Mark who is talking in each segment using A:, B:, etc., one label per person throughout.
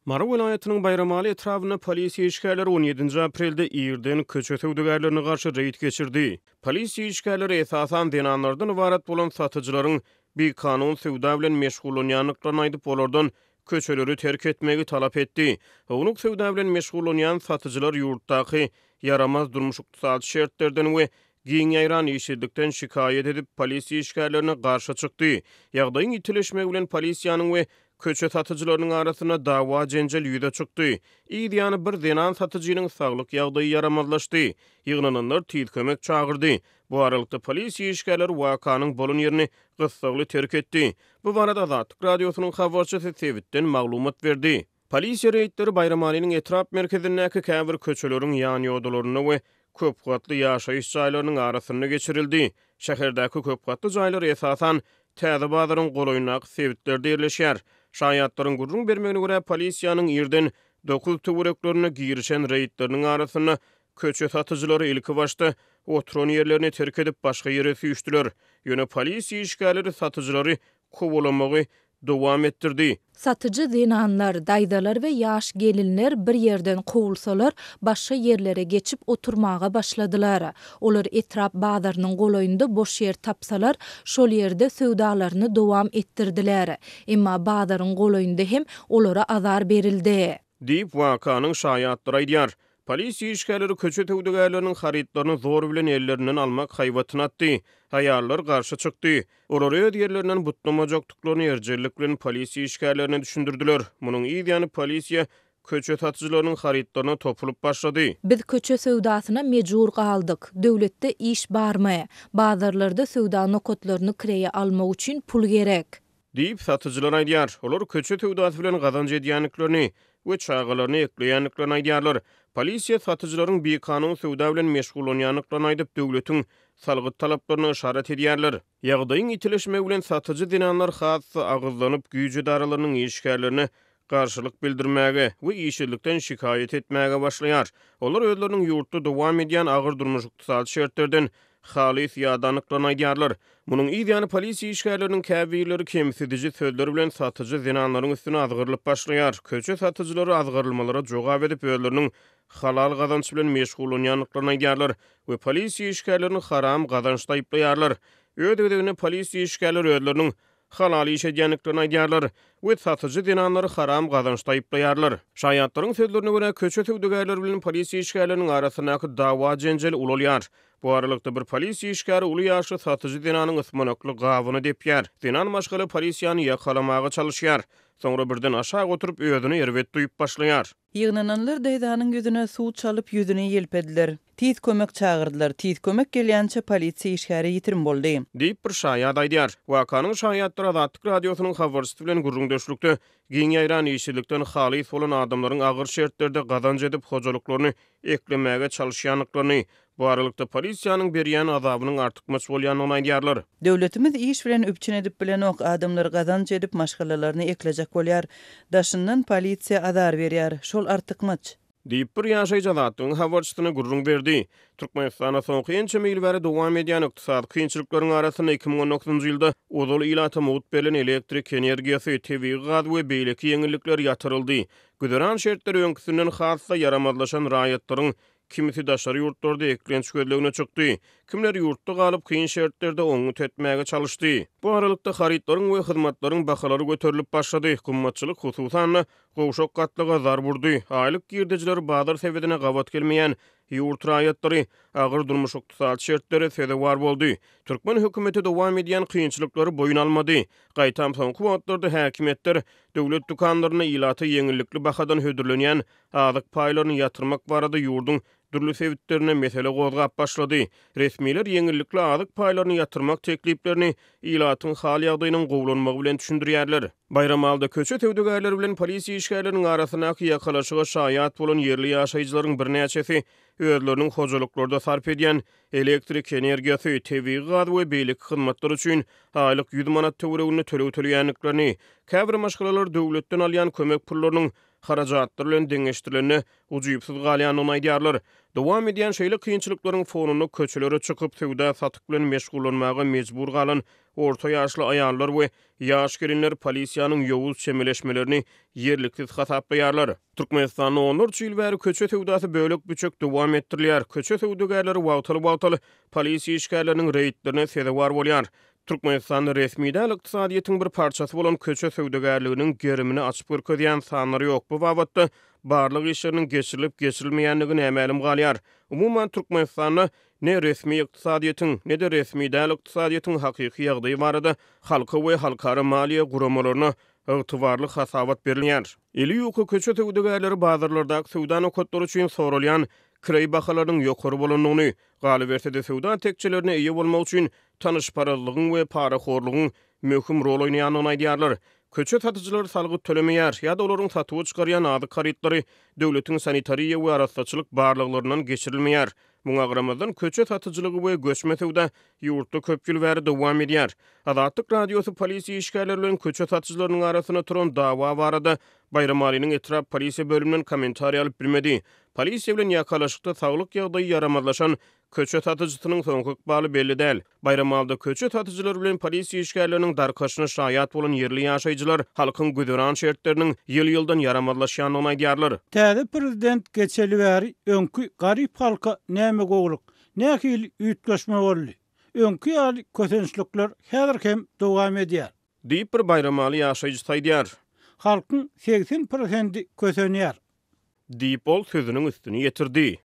A: Mary welaýatynyň Baýramaly etrabynda polisiýa işgärleri on ýedinji aprelde irden köçe söwdagärlerine garşy reýd geçirdi. Polisiýa işgärleri esasan zenanlardan ybarat bolan satyjylaryň bikanun söwda bilen meşgullanýandyklaryny aýdyp, olardan köçeleri terk etmegi talap etdi. Ownuk söwda bilen meşgullanýan satyjylar ýurtdaky ýaramaz durmuş-ykdysady şertlerden we giň ýaýran işsizlikden şikaýat edip, polisiýa işgärlerine garşy çykdy. Ýagdaýyň ýitileşmegi bilen polisiýanyň we köçe satyjylarynyň arasynda dawa-jenjel ýüze çykdy. Yz ýany bir zenan satyjynyň saglyk ýagdaýy ýaramazlaşdy. Ýygnananlar tiz kömek çagyrdy. Bu aralykda polisiýa işgärleri wakanyň bolan ýerini gyssagly terk etdi. Bu barada Azatlyk Radiosynyň habarçysy sebitden maglumat berdi. Polisiýa reýdleri Baýramalynyň etrap merkezindäki käbir köçeleriň ýanýodalarynda we köpgatly ýaşaýyş jaýlarynyň arasynda geçirildi. Şäherdäki köpgatly jaýlar esasan Täze bazaryň golaýyndaky sebitlerde ýerleşýär. Şaýatlaryň gürrüň bermegine görä, polisiýanyň irden dokuz töwereklerinde girişen reýdleriniň arasynda köçe satyjylary ilkibaşda oturan ýerlerini terk edip, başga ýere süýşdüler. Ýöne polisiýa işgärleri satyjylary kowalamagy dowam etdirdi.
B: Satyjy zenanlar, daýzalar we ýaş gelinler bir ýerden kowulsalar, başga ýerlere geçip oturmaga başladylar. Olar etrap bazarynyň golaýynda boş ýer tapsalar, şol ýerde söwdalaryny dowam etdirdiler. Emma bazaryň golaýynda hem olara azar berildi.
A: Diýip, wakanyň şaýatlary aýdýar. Polisiýa işgärleri köçe söwdagärleriniň harytlaryny zor bilen ellerinden almak haýbatyny atdy. Aýallar garşy çykdy. Olar öz ýerlerinden butlamajakdyklaryny erjellik bilen polisiýa işgärlerine düşündirdiler. Munuň yz ýany polisiýa köçe satyjylarynyň harytlaryna topulyp başlady.
B: Biz köçe söwdasyna mejbur galdyk. Döwletde iş barmy? Bazarlarda söwda nokatlaryny kireýe almak üçin pul gerek.
A: Diýip, satyjylar aýdýar. Olar köçe söwdasy bilen gazanç edýändiklerini we çagalaryny ekleýändiklerini aýdýarlar. Polisiýa satyjylaryň bikanun söwda bilen meşgullanýandyklaryny aýdyp, döwletiň salgyt talaplaryna yşarat edýärler. Ýagdaýyň ýitileşmegi bilen satyjy zenanlar has-da agyzlanyp, güýç edaralarynyň işgärlerine garşylyk bildirmäge we işsizlikden şikaýat etmäge başlaýar. Olar özleriniň ýurtda dowam edýän agyr durmuş-ykdysady şertlerden halys ýadandyklaryny aýdýarlar. Munuň yz ýany polisiýa işgärleriniň käbirleri kemsidiji sözler bilen satyjy zenanlaryň üstüne azgyrylyp başlaýar. Köçe satyjylary azgyrylmalara jogap edip, özleriniň halal gazanç bilen meşgullanýandyklaryny aýdýarlar we polisiýa işgärlerini haram gazançda aýyplaýarlar. Öz gezeginde polisiýa işgärleri özleriniň halal iş edýändiklerini aýdýarlar we satyjy zenanlary haram gazançda aýyplaýarlar. Şaýatlaryň sözlerine görä, köçe söwdagärleri bilen polisiýa işgärleriniň arasyndaky dawa-jenjel ulalýar. Bu aralykda, bir polisiýa işgäri uly ýaşly satyjy zenanyň ysmanakly gabyny depýär. Zenan maşgala polisiýany ýakalamaga çalyşýar. Soňra birden aşak oturyp, özüni erbet duýup başlaýar.
C: Ýygnananlar daýzanyň ýüzüne suw çalyp, ýüzüni ýelpediler. Tiz kömek çagyrdylar. Tiz kömek gelýänçä polisiýa işgäri ýitirim boldy.
A: Diýip, bir şaýat aýdýar. Wakanyň şaýatlary Azatlyk Radiosynyň habarçysy bilen gürrüňdeşlikde giň ýaýran işsizlikden halys bolan adamlaryň agyr şertlerde gazanç edip, hojalyklaryny eklemäge çalyşýandyklaryny, bu aralykda polisiýanyň berýän azabynyň artykmaç bolýandygyny aýdýarlar.
C: Döwletimiz iş bilen üpjün edip bilenok, adamlar gazanç edip maşgalalaryny eklejek bolýar. Daşyndan polisiýa azar berýär. Şol artykmaç.
A: Diýip, bir ýaşaýjy Azatlygyň habarçysyna gürrüň berdi. Türkmenistanda soňky ençeme ýyl bäri dowam edýän ykdysady kynçylyklaryň arasynda 2019-njy ýylda ozal ilata mugt berlen elektrik energiýasy, tebigy gaz we beýleki ýeňillikler ýatyryldy. Güzeran şertleri öňküsinden has-da ýaramazlaşan raýatlaryň kimisi daşary ýurtlarda eklenç gözlegine çykdy, kimler ýurtda galyp kyn şertlerde oňňut etmäge çalyşdy. Bu aralykda harytlaryň we hyzmatlaryň bahalary göterilip başlady, gymmatçylyk hususan-da gowşak gatlaga zarb urdy, aýlyk girdejileri bazar sebedine gabat gelmeýän ýurt raýatlary agyr durmuş-ykdysady şertlere sezewar boldy. Türkmen hökümeti dowam edýän kynçylyklary boýun almady. Gaýtam soňky wagtlarda häkimiýetler döwlet dükanlarynda ilata ýeňillikli bahadan hödürlenýän azyk paýlaryny ýatyrmak barada ýurduň dürli sebitlerinde mesele gozgap başlady. Resmiler ýeňillikli azyk paýlaryny ýatyrmak tekliplerini ilatyň hal-ýagdaýynyň gowulanmagy bilen düşündirýärler. Baýramalyda köçe söwdagärleri bilen polisiýa işgärleriniň arasyndaky ýakalaşyga şaýat bolan ýerli ýaşaýjylaryň birnäçesi özleriniň hojalyklarda sarp edýän Elektrik energiýasy, tebigy gaz we beýleki hyzmatlar üçin aýlyk 100 manat töwereginde töleg töleýändiklerini, käbir maşgalalar döwletden alýan kömek pullarynyň harajatlar bilen deňeşdirilende ujypsyz galýandygyny aýdýarlar. Dowam edýän şeýle kynçylyklaryň fonunda köçelere çykyp, söwda-satyk bilen meşgullanmaga mejbur galan orta ýaşly aýallar we ýaş gelinler polisiýanyň ýowuz çemeleşmelerini ýerliksiz hasaplaýarlar. Türkmenistanda onlarça ýyl bäri köçe söwdasy bölek-büçek dowam etdirilýär. Köçe söwdagärleri wagtal-wagtal polisiýa işgärleriniň reýdlerine sezewar bolýar. Türkmenistanda resmi däl ykdysadyýetiň bir parçasy bolan köçe söwdagärliginiň gerimini açyp görkezýän sanlar ýok. Bu babatda barlag işleriniň geçirilip-geçirilmeýändigi nämälim galýar. Umuman, Türkmenistanda ne resmi ykdysadyýetiň, ne-de resmi däl ykdysadyýetiň hakyky ýagdaýy barada halka we halkara maliýe guramalaryna ygtybarly hasabat berilýär. Eli ýuka köçe söwdagärleri bazarlardaky söwda nokatlary üçin soralýan kireý bahalarynyň ýokary bolandygyny, galyberse-de söwda tekjelerine eýe bolmak üçin tanyşparazlygyň we parahorlugyň möhüm rol oýnaýandygyny aýdýarlar. Köçe satyjylary salgyt tölemeýär ýa-da olaryň satuwa çykarýan azyk harytlary döwletiň sanitariýa we arassaçylyk barlaglaryndan geçirilmeýär. Muňa garamazdan, köçe satyjylygy we göçme söwda ýurtda köp ýyl bäri dowam edýär. Azatlyk Radiosy polisiýa işgärleri bilen köçe satyjylarynyň arasynda turan dawa barada Baýramalynyň etrap polisiýa bölüminden kommentariý alyp bilmedi. Polisiýa bilen ýakalaşykda saglyk ýagdaýy ýaramazlaşan Köçe satyjysynyň soňky ykbaly belli däl. Baýramalyda köçe satyjylary bilen polisiýa işgärleriniň darkaşyna şaýat bolan ýerli ýaşaýjylar halkyň güzeran şertleriniň ýyl-ýyldan ýaramazlaşýandygyny aýdýarlar.
D: Täze prezident geçeli bäri öňki garyp halka näme gowulyk, nähili üýtgeşme boldy? Öňki ýaly kösençlikler häzir hem dowam edýär.
A: Diýip, bir baýramaly ýaşaýjysy aýdýar.
D: Halkyň 80 prosendi kösenýär.
A: Diýip, ol sözüniň üstüni ýetirdi.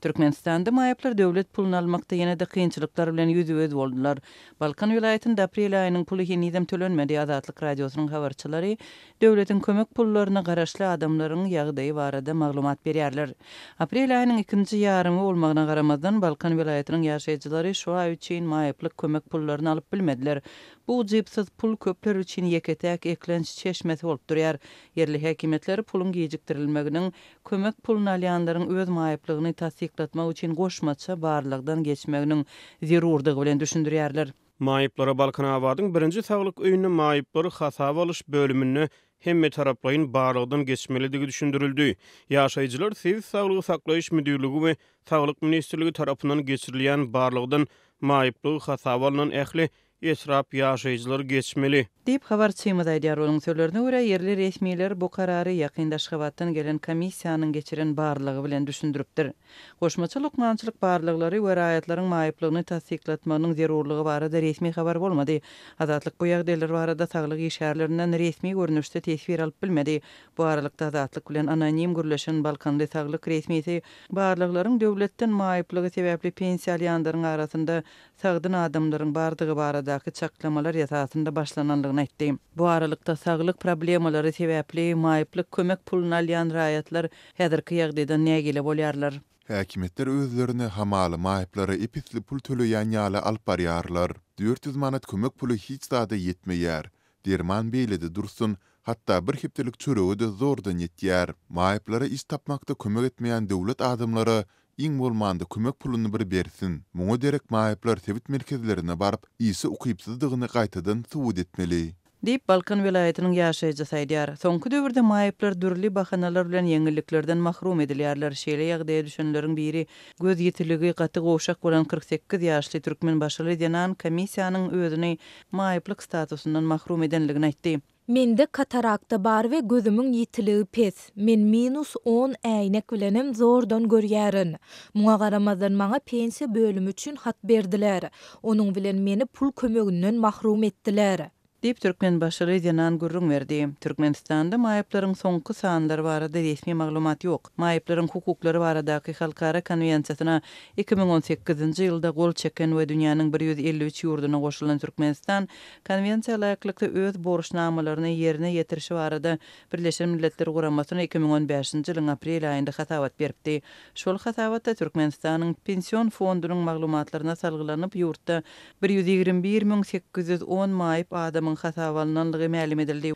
C: Türkmenistanda maýyplar döwlet puluny almakda ýene-de kynçylyklar bilen ýüzbe-ýüz boldular. Balkan welaýatynda aprel aýynyň puly henizem tölenmedi. Azatlyk Radiosynyň habarçylary döwletiň kömek pullaryna garaşly adamlaryň ýagdaýy barada maglumat berýärler. Aprel aýynyň ikinji ýarymy bolmagyna garamazdan, Balkan welaýatynyň ýaşaýjylary şu aý üçin maýyplyk kömek pullaryny alyp bilmediler. Bu ujypsyz pul köpler üçin ýeke-täk eklenç çeşmesi bolup durýar. Ýerli häkimiýetler puluň gijikdirilmeginiň kömek puluny alýanlaryň öz maýyplygyny tassyklatmak üçin goşmaça barlagdan geçmeginiň zerurdygy bilen düşündirýärler.
A: Maýyplara Balkanabadyň birinji saglyk öýünde maýyplary hasaba alyş bölüminde hemmetaraplaýyn barlagdan geçmelidigi düşündirildi. Ýaşaýjylar sebit saglygy saklaýyş müdirligi we Saglyk ministrligi tarapyndan geçirilýän barlagdan maýyplygy hasaba alnan ähli etrap ýaşaýjylary geçmeli.
C: Diýip, habarçymyz aýdýar. Onuň sözlerine görä, ýerli resmiler bu karary ýakynda Aşgabatdan gelen komissiýanyň geçiren barlagy bilen düşündiripdir. Goşmaça lukmançylyk barlaglary we raýatlaryň maýyplygyny tassyklatmagynyň zerurlygy barada resmi habar bolmady. Azatlyk bu ýagdaýlar barada saglyk işgärlerinden resmi görnüşde teswir alyp bilmedi. Bu aralykda, Azatlyk bilen anonim gürleşen balkanly saglyk resmisi barlaglaryň döwletden maýyplygy sebäpli pensiýa alýanlaryň arasynda sagdyn adamlaryň bardygy baradaky çaklamalar esasynda başlanandygyny aýtdy. Bu aralykda, saglyk problemalary sebäpli maýyplyk kömek puluny alýan raýatlar häzirki ýagdaýdan nägile bolýarlar.
E: Häkimiýetler özlerini hamala maýyplara ep-esli pul töleýän ýaly alyp barýarlar. 400 manat kömek puly hiç zada ýetmeýär. Derman beýlede dursun, hatda bir hepdelik çörege-de zordan ýetýär. Maýyplara iş tapmakda kömek etmeýän döwlet adamlara iň bolmanda kömek puluny bir bersin. Muňa derek maýyplar sebit merkezlerine baryp, işe ukypsyzdygyny gaýtadan subut etmeli.
C: Diýip, Balkan welaýatynyň ýaşaýjysy aýdýar. Soňky döwürde maýyplar dürli bahanalar bilen ýeňilliklerden mahrum edilýärler. Şeýle ýagdaýa düşenleriň biri göz ýitiligi gaty gowşak bolan 48 ýaşly türkmenbaşyly zenan komissiýanyň özüni maýyplyk statusyndan mahrum edenligini aýtdy.
B: Mende katarakta bar we gözümiň ýitiligi pes. Men minus on äýnek bilenem zordan görýärin. Muňa garamazdan maňa pensiýa bölümi üçin hat berdiler. Onuň bilen meni pul kömeginden mahrum etdiler.
C: Diýip, türkmenbaşyly zenan gürrüň berdi. Türkmenistanda maýyplaryň soňky sanlary barada resmi maglumat ýok. Maýyplaryň hukuklary baradaky halkara konwensiýasyna 2018-nji ýylda gol çeken we dünýäniň 153 ýurduna goşulan Türkmenistan Konwensiýa laýyklykda öz borçnamalaryny ýerine ýetirişi barada Birleşen Milletler Guramasyna 2015-nji ýylyň aprel aýynda hasabat beripdi. Şol hasabatda Türkmenistanyň Pension fondunyň maglumatlaryna salgylanyp, ýurtda 121 810 maýyp adamyň hasaba alnandygy mälim edildi.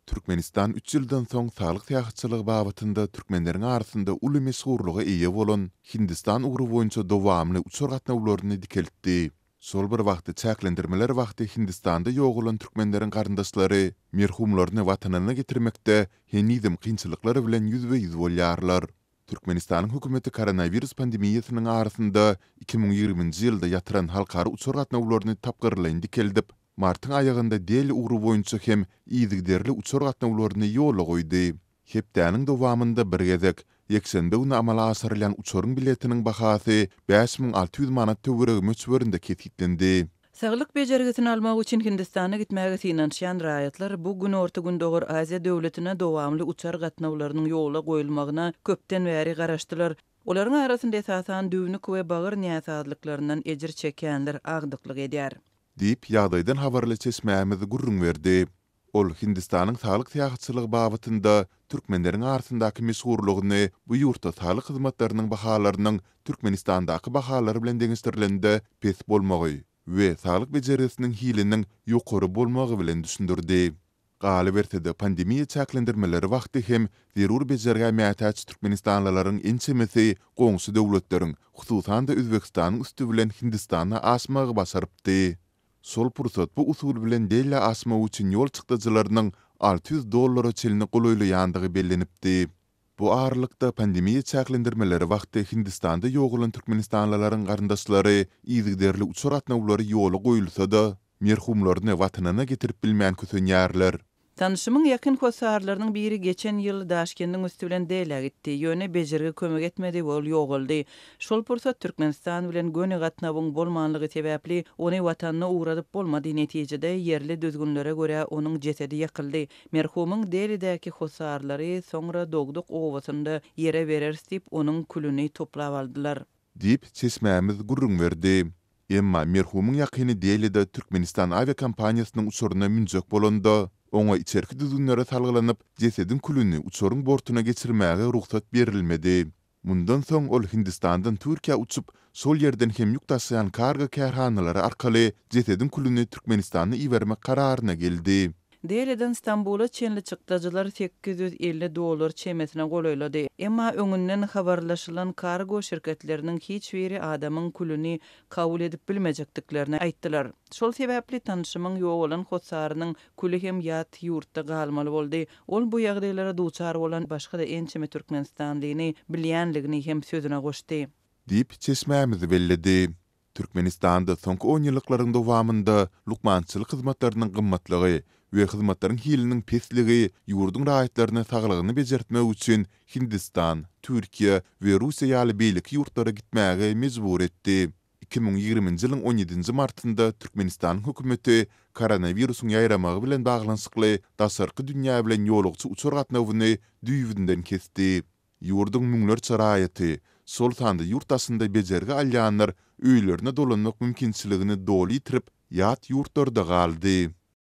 E: Türkmenistan üç ýyldan soň saglyk syýahatçylygy babatynda türkmenleriň arasynda uly meşhurlyga eýe bolan Hindistan ugry boýunça dowamly uçar gatnawlaryny dikeltdi. Şol bir wagtda çäklendirmeler wagty Hindistanda ýogalan türkmenleriň garyndaşlary merhumlaryny watanyna getirmekde henizem kynçylyklar bilen ýüzbe-ýüz bolýarlar. Türkmenistanyň hökümeti koronawirus pandemiýasynyň arasynda 2020-nji ýylda ýatyran halkara uçar gatnawlaryny tapgyrlaýyn dikeldip, martyň aýagynda Deli ugry boýunça hem yzygiderli uçar gatnawlaryny ýola goýdy. Hepdäniň dowamynda bir gezek, ýekşenbe güni amala aşyrylýan uçaryň biletiniň bahasy 5600 manat töweregi möçberinde kesgitlendi.
C: Saglyk bejergisini almak üçin Hindistana gitmäge synanyşýan raýatlar bu Günorta-Gündogar Aziýa döwletine dowamly uçar gatnawlarynyň ýola goýulmagyna köpden bäri garaşdylar. Olaryň arasynda esasan düwnük we bagyr näsazlyklaryndan ejir çekýänler agdyklyk edýär.
E: Diýip, ýagdaýdan habarly çeşmämiz gürrüň berdi. Ol Hindistanyň saglyk syýahatçylygy babatynda türkmenleriň arasyndaky meşhurlygyny bu ýurtda saglyk hyzmatlarynyň bahalarynyň Türkmenistandaky bahalar bilen deňeşdirilende pes bolmagy we saglyk bejergisiniň hiliniň ýokary bolmagy bilen düşündirdi. Galyberse-de, pandemiýa çäklendirmeleri wagty hem zerur bejergä mätäç türkmenistanlylaryň ençemesi goňşy döwletleriň, hususan-da Özbegistanyň üsti bilen Hindistana aşmagy başarypdy. Şol pursat bu usul bilen Delä aşmak üçin ýol çykdajylarynyň 600 dollara çenli golaýlaýandygy bellenipdi. Bu aralykda, pandemiýa çäklendirmeleri wagty Hindistanda ýogalan türkmenistanlylaryň garyndaşlary yzygiderli uçar gatnawlary ýola goýulsa-da, merhumlaryny watanyna getirip bilmän kösenýärler.
C: Tanyşymyň ýakyn hossarlarynyň biri geçen ýyl Daşkendiň üsti bilen Delä gitdi. Ýöne bejergi kömek etmedi we ol ýogaldy. Şol pursat Türkmenistan bilen göni gatnawyň bolmanlygy sebäpli ony watanyna ugradyp bolmady, netijede ýerli düzgünlere görä onuň jesedi ýakyldy. Merhumyň Delidäki hossarlary soňra dogduk obasynda ýere bereris diýip onuň külüni toplap aldylar.
E: Diýip, çeşmämiz gürrüň berdi. Emma merhumyň ýakyny Delide Türkmenistan awiakompaniýasynyň uçaryna münjek bolanda, oňa içerki düzgünlere salgylanyp, jesediň külüni uçaryň bortuna geçirmäge rugsat berilmedi. Mundan soň ol Hindistandan Türkiýä uçup, şol ýerden hem ýük daşaýan kargo kärhanalary arkaly jesediň külüni Türkmenistana ibermek kararyna geldi.
C: Deliden Stambula çenli çykdajylar 850 dollar çemesine golaýlady. Emma öňünden habarlaşylan kargo şirketleriniň hiç biri adamyň külüni kabul edip bilmejekdiklerini aýtdylar. Şol sebäpli tanyşymyň ýogalan hossarynyň küli hem ýat ýurtda galmaly boldy. Ol bu ýagdaýlara duçar bolan başga-da ençeme türkmenistanlyny bilýänligini hem sözüne goşdy.
E: Diýip, çeşmämiz belledi. Türkmenistanda soňky onýyllyklaryň dowamynda lukmançylyk hyzmatlarynyň gymmatlygy we hyzmatlaryň hiliniň pesligi ýurduň raýatlaryny saglygyny bejertmek üçin Hindistan, Türkiýe we Russiýa ýaly beýleki ýurtlara gitmäge mejbur etdi. 2020-nji ýylyň on ýedinji martynda Türkmenistanyň hökümeti koronawirusyň ýaýramagy bilen baglanyşykly daşarky dünýä bilen ýolagçy uçar gatnawyny düýbünden kesdi. Ýurduň müňlerçe raýaty, şol sanda ýurt daşynda bejergi alýanlar öýlerine dolanmak mümkinçiligini doly ýitirip, ýat ýurtlarda galdy.